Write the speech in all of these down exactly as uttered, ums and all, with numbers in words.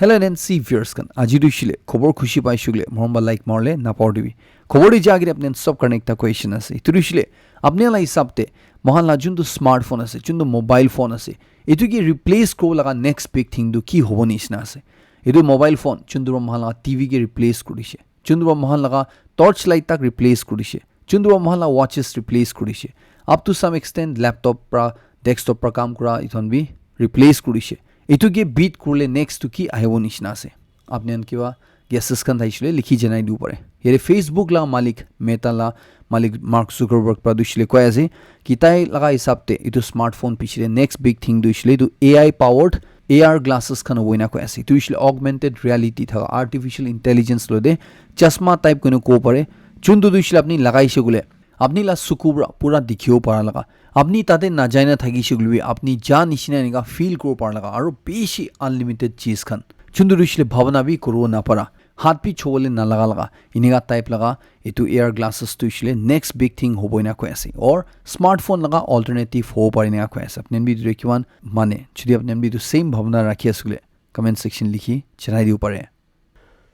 Hello N N C viewers khan, aji tu shile khobor khushi pai shukle morom ba like marle napor dibi. Khobor di jagire apne sab karne ekta question ase. Itu shile apne la hisab te mohan la juntu smartphone ase, juntu mobile phone ase, itu ki replace ko laga next big thing tu ki hobo nishina ase? Itu mobile phone juntu mohan la T V ki replace kurishe, juntu mohan laga torch light tak replace kurishe, juntu mohan la watches replace kurishe, up to some extent laptop pra desktop pra kam kura iton bi replace kurishe. Itu ke beat kurle next tu ki ahibo nishina ase? Apni khan kiba guesses khan thaisile likhi janai dibo pare. Yate Facebook la malik, Meta la malik Mark Zuckerberg pra dushile koi ase ki tai laga hisab te itu smartphone pichile next big thing dushile itu A I powered A R glasses khan hobo ena koi ase. Itu hoishile augmented reality thaka artificial intelligence lo de chasma type koina kobo pare. Juntu tu hoishile apni lagaishe koile apni la suku pra pura dikhibo para laga, apni tate najai na thakishe koile bi apni ja nishina enika feel kuribo para laga, aru bishi unlimited cheez khan juntu tu hoishile bhabana bi kuribo napara, hat bi chobole nalaga laga, enika type laga itu A R glasses tu hoishile next big thing hobo ena koi ase, or smartphone laga alternative hobo pare ena koi ase. Apni bi itu kiman mane, jodi apni bi itu same bhabana rakhi ase koile comment section likhi janai dibo pare.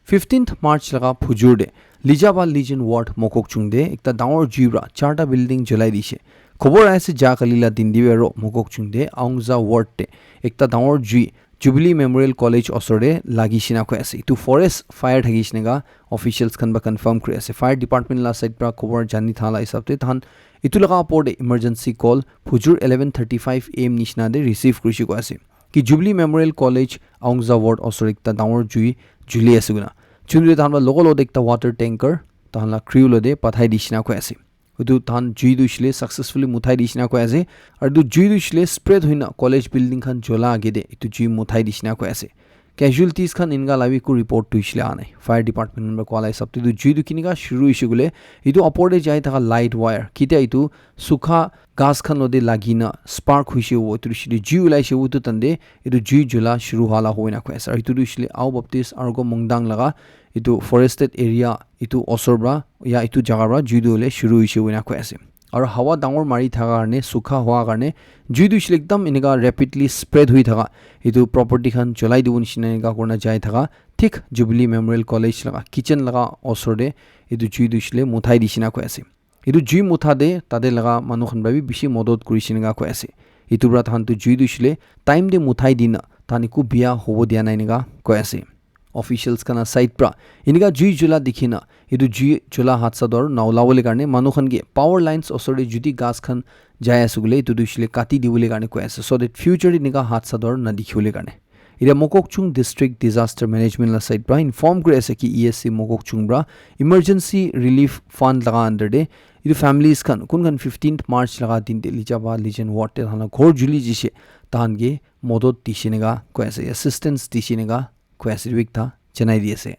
Fifteenth March laga phujur de Lijaba Legion Ward Mokokchung de ekta dangor jui pra charta building jolai dishe. Khobor ase ja kali la din dibi aro Mokokchung de Aungza Ward de ekta dangor jui Jubilee Memorial College osor de lagi shina koi ase. Itu forest fire thaki shina ka officials khan ba confirm kuri ase. Fire department la side pra khobor jani thala hisab te tahan itu laga opor de emergency call phujur eleven thirty-five A M nishina de receive kurishe koi ase ki Jubilee Memorial College Aungza Ward osor ekta dangor jui juli ase koina. Juntu tahan la logo logo de ekta water tanker tahan la crew lo de pathai dishina koi ase. Itu tahan jui tu hoishile successfully muthai dishina koi ase. Aru itu jui tu hoishile spread hoina college building khan jola age de itu jui muthai dishina koi ase. Casualties khan enika la bi eku report tu hoishile aha nai. Fire department number koa la hisab te itu jui tu kinika shuru hoishe koile itu opor te jai thaka light wire kitia itu sukha ghas khan lo de lagi na spark hoishe hobo itu hoishile jui ulaishe hobo itu tande itu jui jula shuru hwa la hoina koi ase. Aru itu tu hoishile Ao Baptist Argo Mungdang laga itu forested area itu osor pra ya itu jaga pra jui tu hoile shuru hoishe hoina koi ase. Aru hawa dangor mari thaka karne sukha hwa karne jui tu hoishile ekdam enika rapidly spread hoi thaka itu property khan jolai dibo nishina enika kurina jai thaka thik Jubilee Memorial College laga kitchen laga osor te itu jui tu hoishile muthai dishina koi ase. Itu jui mutha te tate laga manu khan pra bi bishi modot kurishe enika koi ase. Itu pra tahan tu jui tu hoishile time te muthai dina tahan eku biya hobo dia nai enika koi ase. Officials khan la side pra enika jui jula dikhina itu jui jula hadsa tu aru na ulabole karne manu khan ke power lines osor te judi ghas khan jai ase koile itu tu hoishile kati dibole karne koi ase, so that future te enika hadsa tu aru na dikhibole karne. Etiya Mokokchung District Disaster Management la side pra inform kuri ase ki E S C Mokokchung pra emergency relief fund laga under te itu families khan kun khan fifteenth March laga din te Lijaba Legion Ward te tahan la ghor juli jishe tahan ke modot dishe enika koi ase, assistance dishe enika koi ase, etu ekta janai di ase.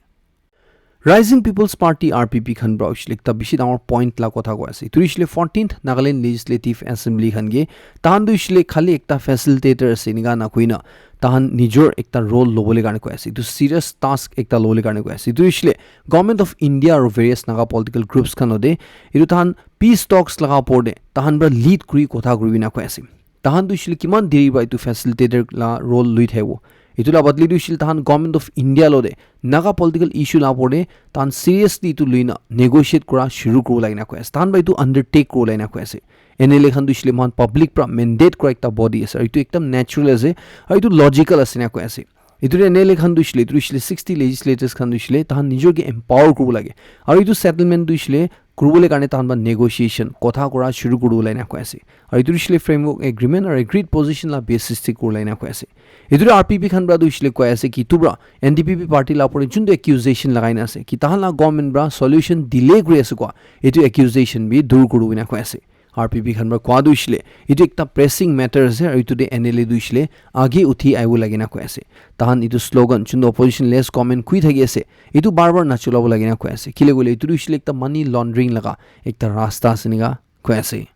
Rising People's Party, R P P, khan pra hoishile ekta bishi dangor point la kotha koi ase. Etu hoishile fourteenth Nagaland Legislative Assembly khan ke tahan tu hoishile khali ekta facilitator ase enika na koina tahan nijor ekta role lobole karne koi ase. Etu serious task ekta lobole karne koi ase. Etu hoishile Government of India aru various Naga political groups khan lode etu tahan peace talks laga opor te tahan pra lead kuri kotha kuri kena koi ase. Tahan tu hoishile kiman deri pra etu facilitator la role lui thaibo. Etu la badli tu hoishile tahan Government of India lode Naga political issue la opor te tahan seriously etu lui na negotiate kura shuru kuribo lage na koi ase. Tahan pra etu undertake kuribo lage na koi ase. N L A khan tu hoishile mohan public pra mandate kura ekta body ase. Aru etu ekdam natural ase. Aru etu logical ase na koi ase. Etu N L A khan tu hoishile, etu hoishile sixty legislators khan tu hoishile, tahan nijor ke empower kuribo lage. Aru etu settlement tu hoishile, kuribole karne tahan pra negotiation, kotha kura shuru kuribo lage na koi ase. Aru etu hoishile framework agreement aru agreed position la basis te kuribo lage na koi ase. Etu R P P khan pra tu hoishile koi ase ki etu pra N D P P party la opor te juntu accusation lagai na ase ki tahan la government pra solution delay kuri ase koa, etu accusation bi dur kuribo na koi ase. R P P khan pra koa tu hoishile, etu ekta pressing matter ase aru etu te N L A tu hoishile age uthi ahibo lage na koi ase. Tahan etu slogan juntu opposition less comment koi thaki ase, etu bar bar nachulabo lage na koi ase. Kile koile etu tu hoishile ekta money laundering laga ekta rasta ase enika koi ase.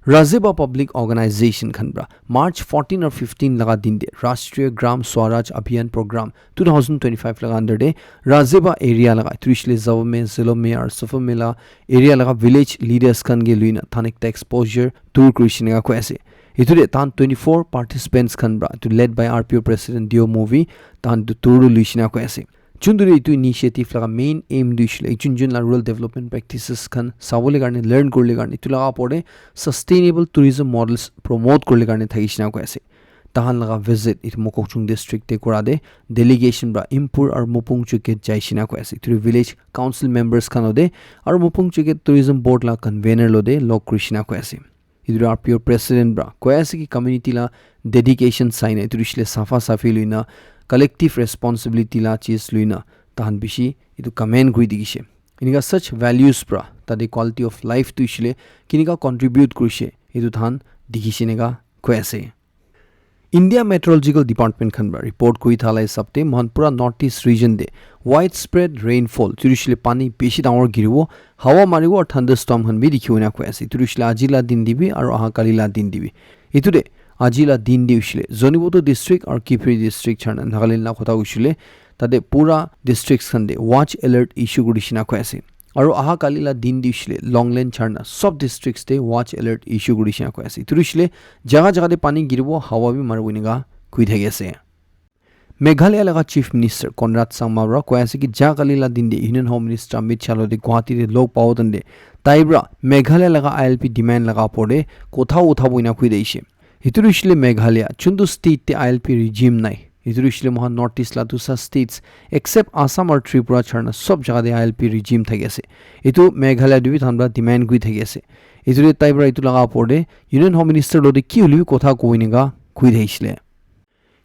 Razeba Public Organization khan pra March fourteen aru fifteen laga din te Rashtriya Gram Swaraj Abhiyan Program two thousand twenty-five laga under te Razeba area laga etu hoishile Zavame, Zelome aru Safamela area laga village leaders khan ke lui na tahan ekta exposure tour kurishe enika koi ase. Etu de tahan twenty-four participants khan pra, etu led by R P O President Dio Movi, tahan etu tour tu luishina koi ase. Chuntu de etu initiative laga main aim tu ishile, jun jun la rural development practices khan sabole karne, learn kurle karne, etu laga upor de sustainable tourism models promote kurle karne thakishina koi ase. Tahan laga visit etu Mokokchung district te kura de delegation pra Impur aru Mopung Chukit jaishina koi ase. Etu village council members khan lo de aru Mopung Chukit tourism board la convener lo de log kurishina koi ase. Etu R P O president pra koi ase ki community la dedication sai na, etu ishile safa safi luina, collective responsibility la cheez luina, tahan bishi etu commend kuri dikishe. Inika such values pra tate quality of life tu ishile kinika contribute kurishe, etu tahan dikishe neka koi ase. India Meteorological Department khan pra report kuri thala hisab te mohan pura North East region te widespread rainfall, etu ishile pani bishi dangor giribo, hawa maribo aru thunderstorm khan bi dikhibo ena koi ase. Etu ishile aji la din te bi aru aha kali la din te bi. Etu de aji la din te ishile Zunheboto district aru Kiphire district charna Nagaland la kotha ishile tate pura districts khan te watch alert issue kuri dishina koi ase. Aru aha kali la din te ishile Longlen charna sob districts te watch alert issue kuri dishina koi ase. Etu ishile jaga jaga te pani giribo, hawa bi maribo enika koi thaki ase. Meghalaya laga Chief Minister Conrad Sangma pra koi ase ki ja kali la din de Union Home Minister Amit Shah lo de Guwahati de log pao tan de tai pra Meghalaya laga I L P demand laga upor de kotha uthabo ena koi dikishe. Etu ishile Meghalaya, chuntu state te I L P regime nai. Etu ishile mohan North East la dusa states, except Assam aru Tripura charna sob jaga te I L P regime thaki ase. Etu Meghalaya tu bi tahan pra demand kuri thaki ase. Etu de tai pra etu laga upor de Union Home Minister lo de ki hole bi kotha koi enika koi thakishile.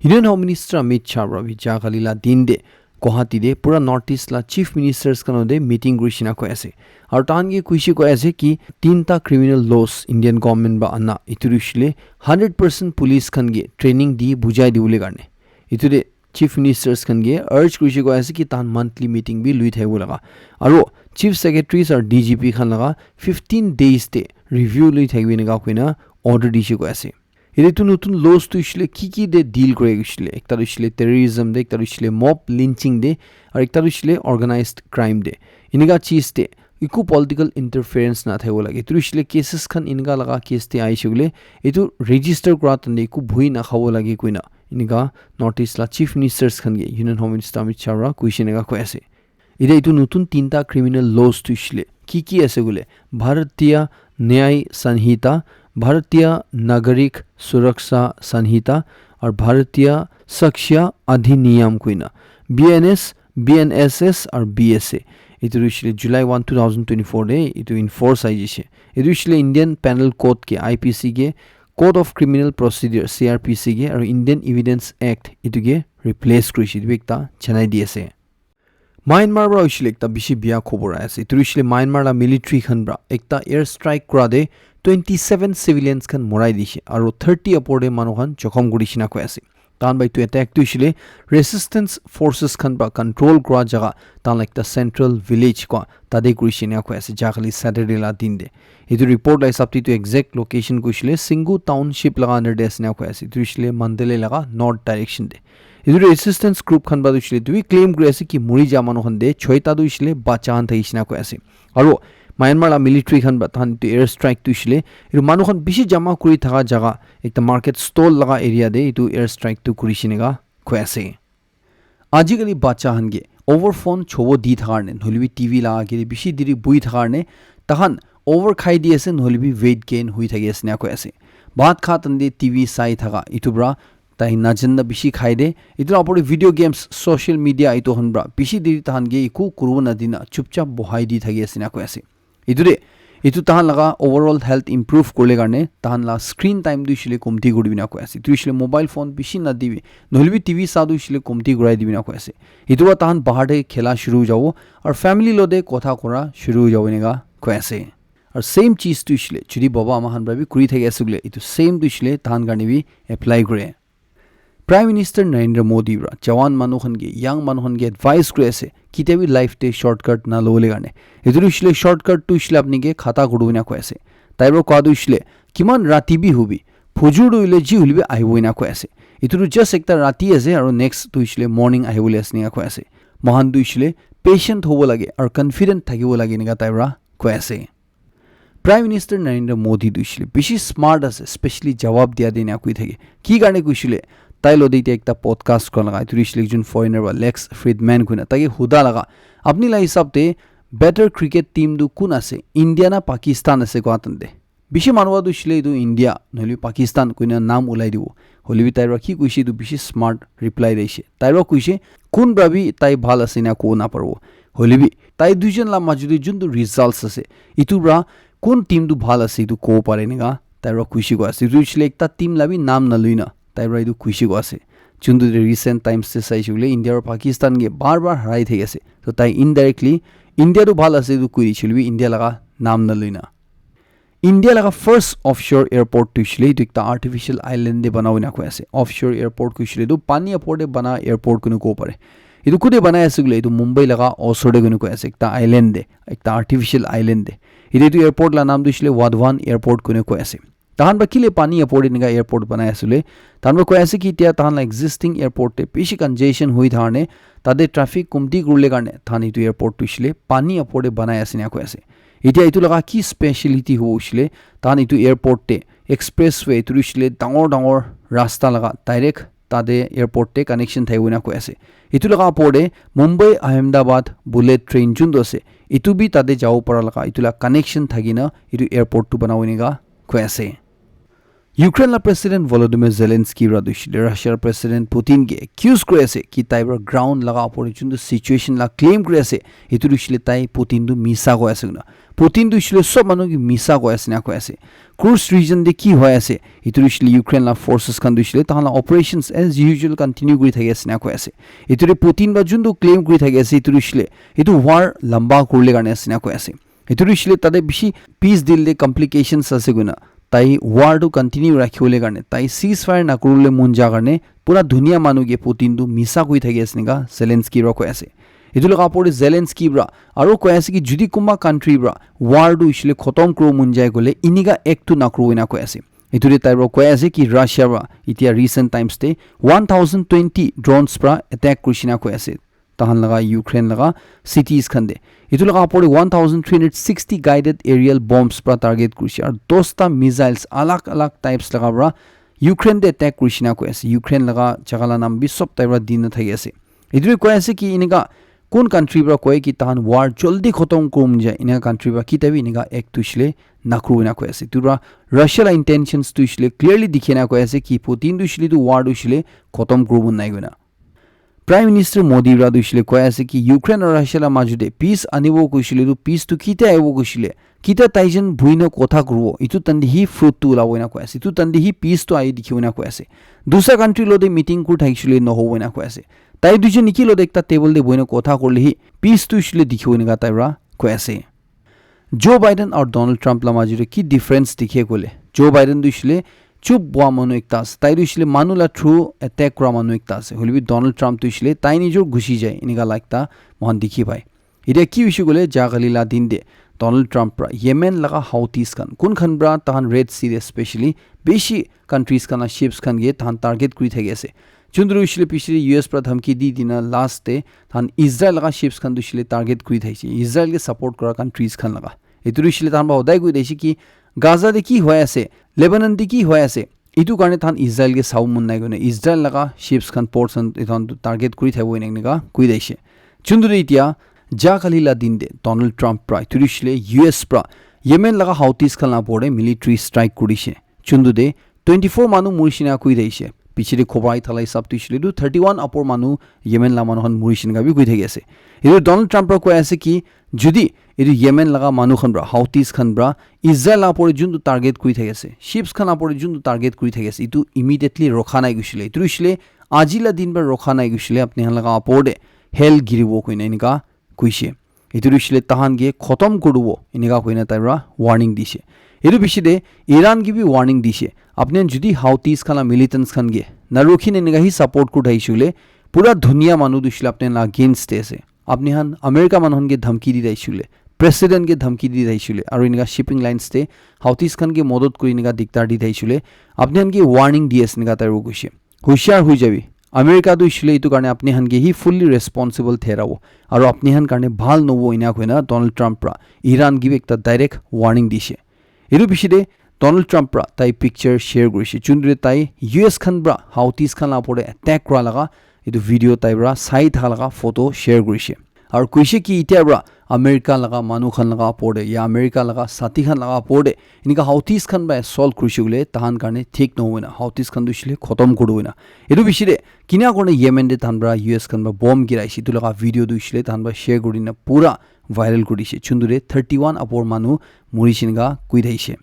Union Home Minister Amit Shah pra bi ja kali la din de Guwahati de pura North East la Chief Ministers khan de meeting kurishina koi ase. Aru tahan ke kuishi koi ase ki tinta criminal laws Indian government pra ana, etu ishile hundred percent police khan ke training di bujai dibole karne. Etu de Chief Ministers khan ke urge kuishi koi ase ki tahan monthly meeting bi lui thaibo laga. Aru Chief Secretaries aru D G P khan laga fifteen days te review lui thaibo enika koina order dishe koi ase. Yate tu notun laws tu ishile ki ki de deal kore ishile, ekta tu ishile terrorism de, ekta tu ishile mob lynching de, aru ekta tu ishile organized crime de. Enika cheez de eku political interference na thaibo lage. Etu ishile cases khan enika laga case de aishe koile, etu register kura tan de eku bhui na khabo lage koina enika North East la Chief Ministers khan ke Union Home Minister Amit Shah pra kuishe enika koi ase. Ite etu notun tinta criminal laws tu ishile ki ki ase koile, Bharatiya Nyay Sanhita, Bharatiya Nagarik Suraksha Sanhita, aru Bharatiya Sakshya Adhiniyam koina, B N S, B N S S aru B S A. Etu tu ishile July one, two thousand twenty-four de etu enforce ahi jishe. Etu ishile Indian Penal Code ke, I P C ke, Code of Criminal Procedure, C R P C ke, aru Indian Evidence Act etu ke replace kurishe, etu bi ekta janai di ase. Myanmar pra hoishile ekta bishi biya khobor ahi ase. Etu hoishile Myanmar la military khan pra ekta air strike kura te twenty seven civilians khan morai dishe aro thirty upor te manu khan jokhom kuri dishe na koi ase. Tahan pra etu attack tu hoishile resistance forces khan pra control kura jaga tahan la ekta central village koi tate kuri dishe na koi ase, ja kali Saturday la din te. Etu report la hisab te etu exact location koishile Singhu township laga under te ase na koi ase. Etu hoishile Mandalay laga north direction te. Etu resistance group khan pra tu hoishile etu bi claim kuri ase ki muri ja manu khan te choita tu hoishile bacha khan thakishe na koi ase. Aro Myanmar la military khan pra tahan etu air strike tu hoishile etu manu khan bishi jama kuri thaka jaga ekta market stall laga area te etu air strike tu kurishe neka koi ase. Ajikali bacha khan ke over phone chobo di thaka karne, nohoile bi T V la age te bishi deri buhi thaka karne, tahan over khai di ase, nohoile bi weight gain hui thaki ase ena koi ase. Bhat kha tande T V sai thaka, etu pra tai najanna bishi khai de, etu la opor te video games, social media etu khan pra bishi deri tahan ke eku kuribo nadina chupchap bohai di thaki ase ena koi ase. Etu de, etu tahan laga overall health improve kurle karne, tahan la screen time tu hoishile komti kuri dibina koi ase. Etu hoishile mobile phone bishi nadibi, nohoile bi T V sa tu hoishile komti kurai dibina koi ase. Etu pra tahan bahar te khela shuru hoi jabo, aru family lo te kotha kura shuru hoi jabo eneka koi ase. Aru same cheez tu hoishile, jodi baba ama khan pra bi kuri thaki ase koile, etu same tu hoishile tahan karne bi apply kure. Prime Minister Narendra Modi pra jawan manu khan ke, young manu khan ke advice kuri ase, ketia bi life te shortcut na lobole karne. Etu tu hoishile shortcut tu hoishile apni ke khata kuri dibina koi ase. Tai pra koa tu hoishile, kiman rati bi hobi, phujur tu hoile ji hoile bi ahibo ena koi ase. Etu tu just ekta rati ase, aro next tu hoishile morning ahibole ase ena koi ase. Mohan tu hoishile patient hobo lage, aro confident thakibo lage eneka tai pra koi ase. Prime Minister Narendra Modi tu hoishile bishi smart ase, specially jawab dia de ena koi thake. Ki karne koishile, tai lo de ite ekta podcast kora laga, itu hoishile ekjon foreigner ba Lex Fridman koina, tai ke huda laga, apni la hisab te better cricket team tu kun ase, India na Pakistan ase koa tante. Bishi manu tu hoishile itu India, nohole Pakistan koina naam ulai dibo. Hoile bi tai ra ki koishe itu bishi smart reply daishe. Tai ra koishe, kun pra bi tai bhal ase na ko na paribo. Hoile bi tai duijon la majo te juntu results ase, itu pra kun team tu bhal ase itu ko pare nega, tai ra koishe ko ase. Itu hoishile ekta team la bi naam na lui na, tai ra itu koishe ko ase. Juntu te recent times te saishe koile India ra Pakistan ke bar bar harai thaki ase. So tai indirectly India tu bhal ase itu koi dishi hoile bi India laga naam na lui na. India laga first offshore airport tu hoishile itu ekta artificial island te banabo ena koi ase. Offshore airport koishile itu pani opor te bana airport koina kobo pare. Itu kute banai ase koile itu Mumbai laga osor te koina koi ase, ekta island te, ekta artificial island te. Itu, itu airport la naam tu hoishile Wadhwan Airport koina koi ase. Tahan ba kile pani opor te enika airport banai ase koile, tahan ba koi ase ki itya tahan la existing airport te bishi congestion hoi thakar ne, tate traffic kumti kurle karne tahan itu airport tu hoishile pani opor te banai ase ena koi ase. Itya itu laga ki speciality hobo hoishile, tahan itu airport te expressway itu hoishile dangor dangor rasta laga direct tate airport te connection thakibo ena koi ase. Itu laga opor te Mumbai Ahmedabad bullet train juntu ase, itu bi tate jabo para laga itu la connection thaki na itu airport tu banabo ena koi ase. Ukraine la President Volodymyr Zelensky ra tu hoishile Russia la President Putin ke accuse kuri ase ki tai pra ground laga opor te juntu situation la claim kuri ase, itu tu hoishile tai Putin tu misa koi ase koina. Putin tu hoishile sob manu ke misa koi ase na koi ase. Kursk region te ki hoi ase, itu tu hoishile Ukraine la forces khan tu hoishile tahan la operations as usual continue kuri thaki ase na koi ase. Itu te Putin pra juntu claim kuri thaki ase, itu tu hoishile itu war lamba kurle karne ase na koi ase. Itu tu hoishile tate bishi peace deal te complications ase koina, tai war tu continue rakhiwole karne, tai ceasefire nakuribole mon ja karne pura dunia manu ke Putin tu misa koi thaki ase ena Zelensky ra koi ase. Itu laga opor te Zelensky pra aro koi ase ki judi kunba country pra war tu hoishile khotom kuribo mon jai koile enika act tu nakuribo ena koi ase. Itu te tai pra koi ase ki Russia pra itya recent times te one thousand twenty drones pra attack kurishe na koi ase tahan laga Ukraine laga cities khan te. Itu laga opor te one thousand three hundred sixty guided aerial bombs pra target kurishe, aru dosta missiles alag alag types laga pra Ukraine te attack kurishe na koi ase. Ukraine laga jaga la naam bi sob tai pra di na thaki ase. Itu koi ase ki enika kun country pra koi ki tahan war jaldi khotom kuribo mon jai, enika country pra kita bi enika act tu hoishile nakuribo ena koi ase. Itu pra Russia la intentions tu hoishile clearly dikhi na koi ase ki Putin tu hoishile tu war tu hoishile khotom kuribo nai koina. Prime Minister Modi pra tu hoishile koi ase ki Ukraine aru Russia la majo te peace anibo koishile tu peace tu kita ahibo koishile, kita taijon buhi na kotha kuribo, itu tante hi fruit tu ulabo ena koi ase, itu tante hi peace tu ahi dikhibo ena koi ase. Dusra country lo te meeting kuri thakishile nohobo ena koi ase. Tai duijon niki lo te ekta table te buhi na kotha kurile hi peace tu hoishile dikhibo ena tai pra koi ase. Joe Biden aru Donald Trump la majo te ki difference dikhe koile, Joe Biden tu hoishile chup bua manu ekta ase, tai tu hoishile manu la through attack kura manu ekta ase. Hoile bi Donald Trump tu hoishile tai nijor gusi jai, enika la ekta moikhan dikhi pai. Itya ki hoishe koile, ja kali la din te Donald Trump pra Yemen laga Houthis khan, kun khan pra tahan Red Sea te specially bishi countries khan la ships khan ke tahan target kuri thaki ase. Chundru hoishile piche te U S pra dhamki di dina last te tahan Israel laga ships khan tu hoishile target kuri thaishe, Israel ke support kura countries khan laga. Itu tu hoishile tahan pra hodai koi thaishe ki Gaza te ki hoi ase, Lebanon te ki hoi ase, itu karne tahan Israel ke sabo mon nai koina Israel laga ships khan, ports khan etu khan tu target kuri thabo enika enika koi thaishe. Chundru itya ja kali la din te Donald Trump pra itu tu hoishile U S pra Yemen laga Houthis khan la opor te military strike kurishe. Chundru te twenty four manu murishe na koi thaishe. Piche te khobor ahi thala hisab tu hoishile tu thirty one upor manu Yemen la manu khan murishe na bi koi thaki ase. Itu Donald Trump pra koi ase ki judi itu Yemen laga manu khan pra, Houthis khan pra Israel la opor te juntu target kuri thaki ase, ships khan la opor te juntu target kuri thaki ase, itu immediately rokha nai koishile, itu hoishile aji la din pra rokha nai koishile apni khan laga opor te hell giribo koina enika koishe. Itu hoishile tahan ke khotom kuribo enika koina tai pra warning dishe. Itu piche te Iran ke bi warning dishe. Apni khan judi Houthis khan la militants khan ke na rukhi na enika hi support kuri thaishe koile pura dunia manu tu hoishile apni khan la against te ase. Apni khan America manu khan ke dhamki di thaishe koile, president ke dhamki di thaishe koile, aru enika shipping lines te Houthis khan ke modot kuri enika diktar di thaishe koile, apni khan ke warning di ase enika tai pra koishe. Hushiar hoi jabi. America tu hoishile itu karne apni khan ke hi fully responsible therabo. Aru apni khan karne bhal nobo enika koina Donald Trump pra Iran ke bi ekta direct warning dishe. Etu piche te Donald Trump pra tai picture share kurishe. Chundure tai U S khan pra Houthis khan la opor te attack kura laga etu video tai pra sai thaka laga photo share kurishe. Aru kuishe ki itya pra America laga manu khan laga opor te ya America laga sati khan laga opor te enika Houthis khan pra assault kurishe koile tahan karne thik nohoi na. Houthis khan tu shile khotom kuri hoi na. Etu piche te kina kurna Yemen te tahan pra U S khan pra bomb giraishe. Etu laga video tu shile tahan pra share kuri na pura viral kuri dishe. Chundure thirty one opor manu murishe enika koi thaishe.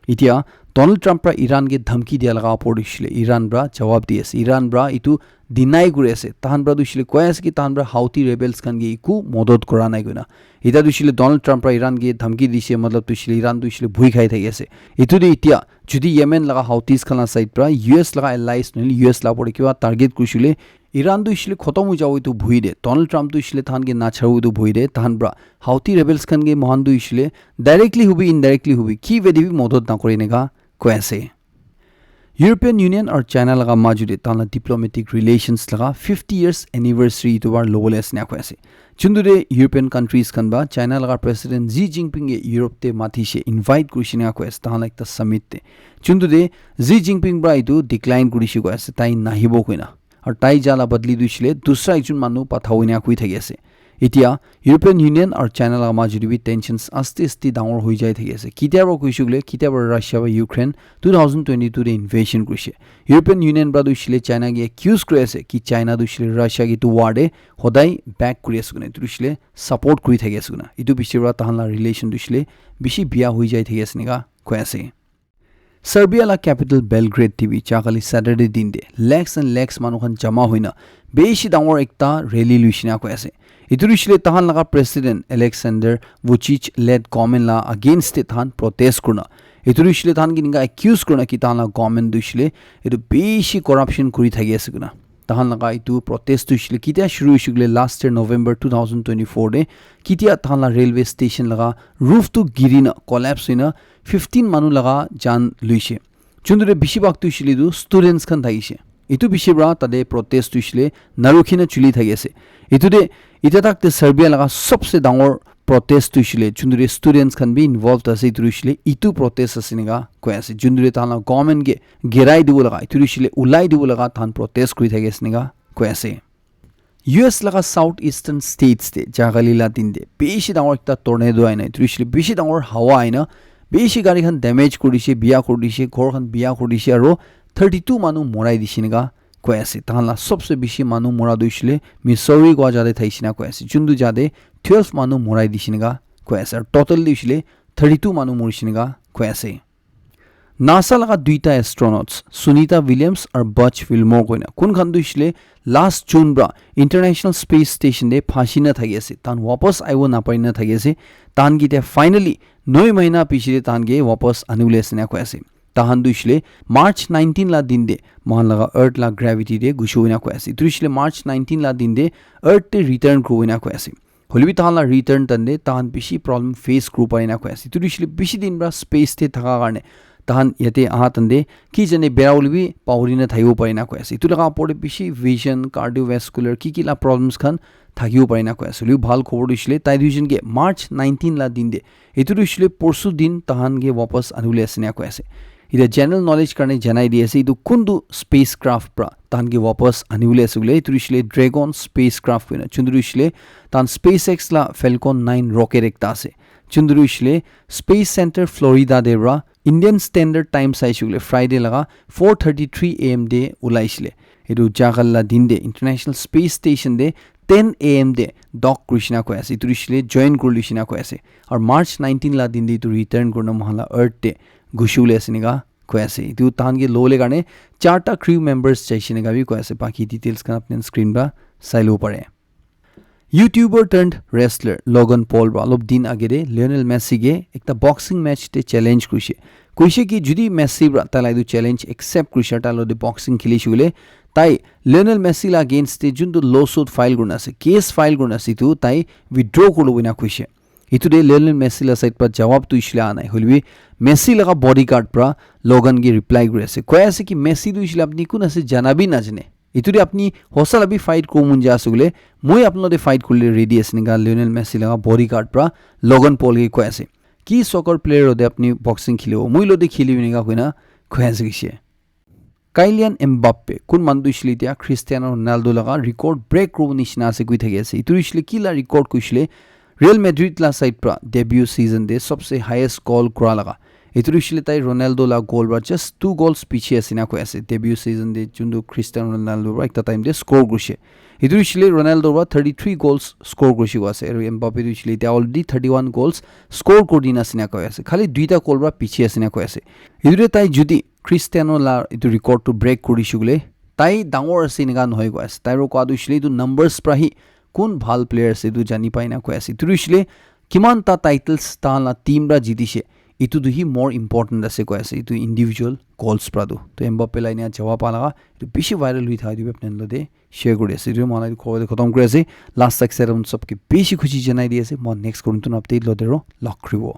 Itya Donald Trump pra Iran ke dhamki dia laga opor te hoishe le Iran pra jawab di ase. Iran pra etu deny kuri ase. Tahan pra tu hoishe le koi ase ki tahan pra Houthi rebels khan ke eku modot kura nai koina. Itya tu hoishe le Donald Trump pra Iran ke dhamki dishe, matlab tu hoishe le Iran tu hoishe le bhui khai thaki ase. Etu de itya jodi Yemen laga Houthis khan la side pra U S laga allies nohole U S la opor te kiba target kurishe le Iran tu hoishe le khotom hoi jabo etu bhui de. Donald Trump tu hoishe le tahan ke nacharo etu bhui de. Tahan pra Houthi rebels khan ke mohan tu hoishe le directly hobi indirectly hobi ki vedi bi modot nakore enika koi ase. European Union aru China laga maju te tahan la diplomatic relations laga fifty years anniversary etu bar lobole ase ena koi ase. Chuntu te European countries khan ba China laga president Xi Jinping e Europe te matishe invite kurishe ena koi ase tahan la ekta summit te. Chuntu te Xi Jinping pra etu decline kurishe koi ase tai nahibo koina. Aru tai ja la badli tu hoishe le dusra ekjon manu pathabo ena koi thaki ase. Itya European Union aru China laga maju te bi tensions aste aste dangor hoi jai thaki ase. Ketia pra koishe koile, ketia pra Russia ba Ukraine two thousand twenty two te invasion kurishe. European Union pra tu hoishe le China ke accuse kuri ase ki China tu hoishe le Russia ke etu war te hodai back kuri ase koina. Etu tu hoishe le support kuri thaki ase koina. Etu piche pra tahan la relation tu hoishe le bishi bia hoi jai thaki ase ena koi ase. Serbia la capital Belgrade te bi jakali Saturday din te lakhs and lakhs manu khan jama hoina bishi dangor ekta rally luishe ena koi ase. Etu hoishe le tahan laga president Alexander Vucic led government la against te tahan protest kurina. Etu hoishe le tahan ke enika accuse kurina ki tahan la government tu hoishe le etu bishi corruption kuri thaki ase koina. Tahan laga etu protest tu hoishe le ketia shuru hoishe koile last year November two thousand twenty four te ketia tahan la railway station laga roof tu giri na collapse hoina fifteen manu laga jan luishe. Chuntu te bishi bhag tu hoishe le etu students khan thakishe. Etu piche pra tate protest tu hoishe le narukhi na chuli thaki ase. Etu te itya tak te Serbia laga sobse dangor protest tu hoishe le chuntu te students khan bi involved ase etu hoishe le etu protest ase ena koi ase. Chuntu te tahan la government ke girai dibo laga, etu hoishe le ulai dibo laga tahan protest kuri thaki ase ena koi ase. U S laga South Eastern States te jakali la din te bishi dangor ekta tornado aina, etu hoishe le bishi dangor hawa aina, bishi gari khan damage kuri dishe, bia kuri dishe, ghor khan bia kuri dishe, aru thirty two manu morai dishe ena koi ase. Tahan la sobse bishi manu mora tu hoishe le Missouri kua ja te thaishe ena koi ase. Chuntu ja te twelve manu morai dishe ena koi ase. Aru total te hoishe le thirty two manu morishe ena koi ase. NASA laga duita astronauts Sunita Williams aru Butch Wilmore koina kun khan tu hoishe le last June pra International Space Station te phansi na thaki ase. Tahan wapas aibo napari na thaki ase. Tahan ke etia finally noi mahina piche te tahan ke wapas anibole ase ena koi ase. Tahan tu hoishe le March nineteen la din te mohan laga Earth la gravity te gushibo ena koi ase. Etu hoishe le March nineteen la din te Earth te return kuribo ena koi ase. Hoilebi tahan la return time te tahan bishi problem face kuribo pare na koi ase. Etu hoishe le bishi din pra space te thaka karne tahan yate aha time te ki jane bera hoilebi pahori na thakibo pare na koi ase. Etu laga opor te bishi vision, cardiovascular ki ki la problems khan thakibo pare na koi ase. Hoilebi bhal khobor tu hoishe le tai duijon ke March nineteen la din te, etu tu hoishe le porsu din tahan ke wapas anibole ase na koi ase. Etia general knowledge karne janai di ase, etu kuntu spacecraft pra tahan ke wapas anibole ase koile, etu hoishe le Dragon spacecraft koina. Chuntu hoishe le tahan SpaceX la Falcon nine rocket ekta ase. Chuntu hoishe le Space Center Florida te pra Indian Standard Time saishe koile Friday laga four thirty three A M te ulaishe le. Etu jagal la din te International Space Station te ten A M te dock kurishe na koi ase. Etu hoishe le join kuri lishe na koi ase. Aru March nineteen la din te etu return kurina moikhan la Earth te gushi bole ase enika koi ase. Etu tahan ke lobole karne charta crew members jaise enika bi koi ase. Baki details khan apni khan screen pra sai lobo pare. YouTuber turned wrestler Logan Paul pra olop din age te Lionel Messi ke ekta boxing match te challenge kurishe. Kuishe ki jodi Messi pra tai la etu challenge accept kurishe, tai lode boxing khilishe koile, tai Lionel Messi la against te juntu lawsuit file kurina ase, case file kurina ase, etu tai withdraw kuri lobo ena kuishe. Etu te Lionel Messi la side pra jawab tu hoishe le aha nai. Hoilebi Messi laga bodyguard pra Logan ke reply kuri ase. Koi ase ki Messi tu hoishe le apni kun ase jana bi najane. Etu te apni hosa la bi fight kuribo mon jai ase koile, moi apni logote fight kuribole ready ase enika Lionel Messi laga bodyguard pra Logan Paul ke koi ase. ki soccer player lo te apni boxing khelibo, moi lo te khelibi enika koina koi ase kishe. Kylian Mbappe, kun manu tu hoishe le etia Cristiano Ronaldo laga record break kuribo nishina ase koi thaki ase. Etu hoishe le ki la record koishe le Real Madrid la side pra debut season te sabse highest goal kura laga. Etu hoishe le tai Ronaldo la goal pra just two goals piche ase na koi ase. Debut season te juntu Cristiano Ronaldo pra ekta time te score kurishe. Etu hoishe le Ronaldo pra thirty-three goals score kurishe koi ase. Aru Mbappe tu hoishe le etia already thirty-one goals score kuri dina ase na koi ase. Khali duita goal pra piche ase na koi ase. Etu te tai jodi Cristiano la etu record tu break kurishe koile, tai dangor ase enika nohoi koi ase. Tai ro koa tu hoishe le etu numbers pra hi kun bhal player ase etu jani pai na koi ase. Etu hoishe le kiman ta titles ta la team pra jitishe, etu tu hi more important ase koi ase, etu individual goals pra tu. To Mbappe la enia jawab pa laga etu bishi viral hui thaka etu bi apni khan lo te share kuri ase. Etu moi khan etu khobor te khatam kuri ase. Last tak side sob ke bishi khushi janai di ase. Moi next korom tu update lo te ro log kuribo.